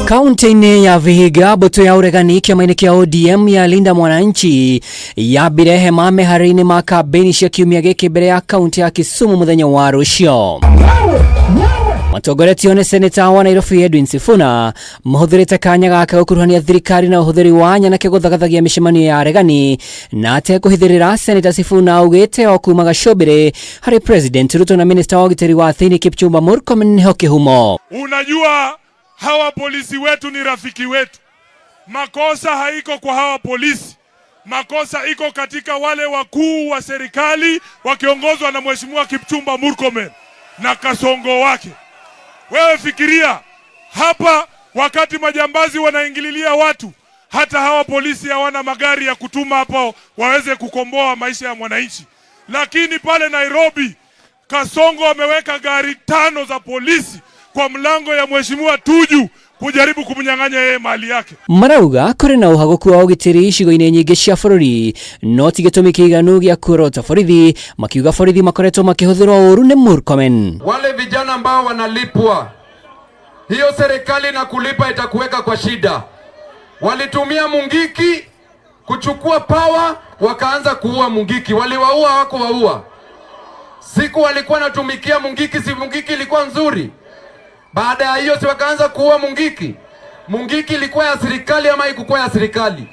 Kaunti-inĩ ya Vihiga, mbũtũ ya ũregani kĩama-inĩ kĩa ODM ya Linda Mwananchi yambire hema mĩhari-inĩ ma kambĩini cia kiumia gĩkĩ mbere ya kaunti ya Kisumu mũthenya wa rũciũ. Matongoretio nĩ seneta wa Nairobi Edwin Sifuna, mahũthĩrĩte kanya gaka gũkuruhania thirikari na ũhũthĩri wa nyanake gũthagathagia mĩcemanio ya aregani, na atekũhithĩrĩra Seneta Sifuna augĩte o kuma gacũmbĩrĩ harĩ President Ruto na minista wa ũgitĩri wa thĩinĩ Kipchumba Murkomen nĩho kĩhumo. Unajua, hawa polisi wetu ni rafiki wetu. Makosa haiko kwa hawa polisi, makosa iko katika wale wakuu wa serikali wakiongozwa na Mheshimiwa Kipchumba Murkomen na kasongo wake. Wewe fikiria hapa, wakati majambazi wanaingililia watu, hata hawa polisi hawana magari ya kutuma hapo waweze kukomboa maisha ya mwananchi, lakini pale Nairobi Kasongo ameweka gari tano za polisi kwa mlango ya Mheshimiwa Tuju kujaribu kumnyang'anya yeye mali yake. Marauga kũrĩ na ũhagũku wa ũgitĩri icigo-inĩ nyingĩ cia bũrũri, no ti gĩtũmi kĩiganu gĩa kuorota borithi, makiuga borithi makoretwo makĩhũthĩrwo ũru nĩ Murkomen. Wale vijana ambao wanalipwa, hiyo serikali na kulipa itakuweka kwa shida. Walitumia Mungiki kuchukua power, wakaanza kuua Mungiki. Waliwaua, hawakuwaua? Siku walikuwa natumikia Mungiki, si Mungiki ilikuwa nzuri? Baada ya hiyo si wakaanza kuua Mungiki? Mungiki ilikuwa ya serikali ama haikukuwa ya serikali?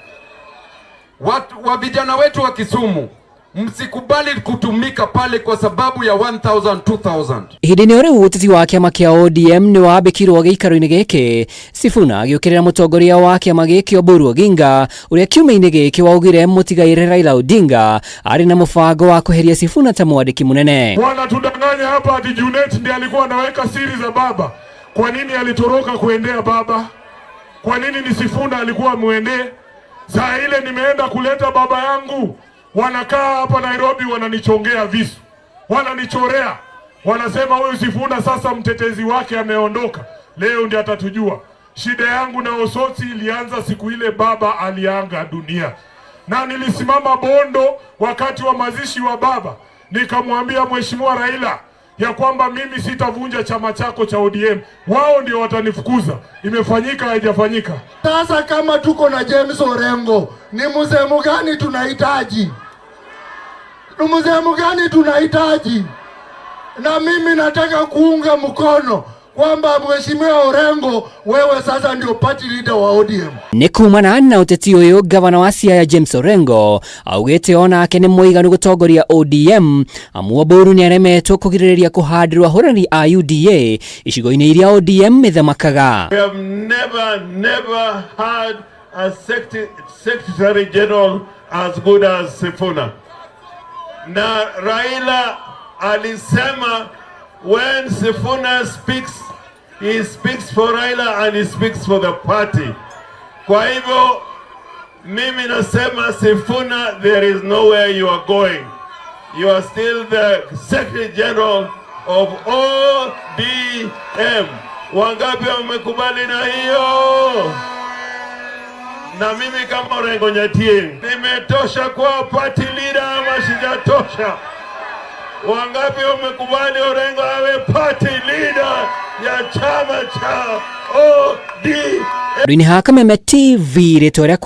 Watu wa vijana wetu wa Kisumu, msikubali kutumika pale kwa sababu ya 1000 2000. Ihinda-inĩ o rĩu ũteti wa kĩama kĩa ODM nĩ wambĩkirwo gĩikaro-inĩ gĩkĩ, Sifuna agĩũkĩrĩra mũtongoria wa kĩama gĩkĩ Oburu Oginga, ũrĩa kiumia-inĩ gĩkĩ waugire mũtigaire Raila Odinga arĩ na mũbango wa kweheria Sifuna ta mwandĩki mũnene. Wanatudanganya hapa ati Junet ndiye alikuwa anaweka siri za baba. Kwa nini alitoroka kuendea baba? Kwa nini ni Sifuna alikuwa mwendee? Saa ile nimeenda kuleta baba yangu, wanakaa hapa Nairobi wananichongea visu, wananichorea, wanasema huyu Sifuna sasa mtetezi wake ameondoka, leo ndiye atatujua. Shida yangu na Osotsi ilianza siku ile baba aliaga dunia, na nilisimama Bondo wakati wa mazishi wa baba, nikamwambia Mheshimiwa Raila ya kwamba mimi sitavunja chama chako cha ODM, wao ndio watanifukuza. Imefanyika haijafanyika? Sasa kama tuko na James Orengo, ni mzee gani tunahitaji? Ni mzee gani tunahitaji? Na mimi nataka kuunga mkono kwamba Mheshimiwa Orengo, wewe sasa ndio party leader wa ODM. Nĩ kumana na ũteti ũyũ, gavana wa Siaya James Orengo augĩte onake nĩ mũiganu gũtongoria ODM, amu Oburu nĩ aremetwo kũgirĩrĩria kũhandĩrwo ahũrani a UDA icigo-inĩ iria ODM ĩthamakaga. We have never, never had a Secretary General as good as Sifuna. Na Raila alisema when Sifuna speaks, he speaks for Raila and he speaks for the party. Kwa hivyo mimi nasema Sifuna, there is nowhere you are going. You are still the Secretary General of ODM. Wangapi wamekubali na hiyo? Na mimi kama Orengo Nyatieng nimetosha kuwa party leader ama sijatosha? Wangapi wamekubali Orengo awe party leader ya chama cha ODM? Handũ-inĩ ha Kameme TV, rĩtwa rĩakwa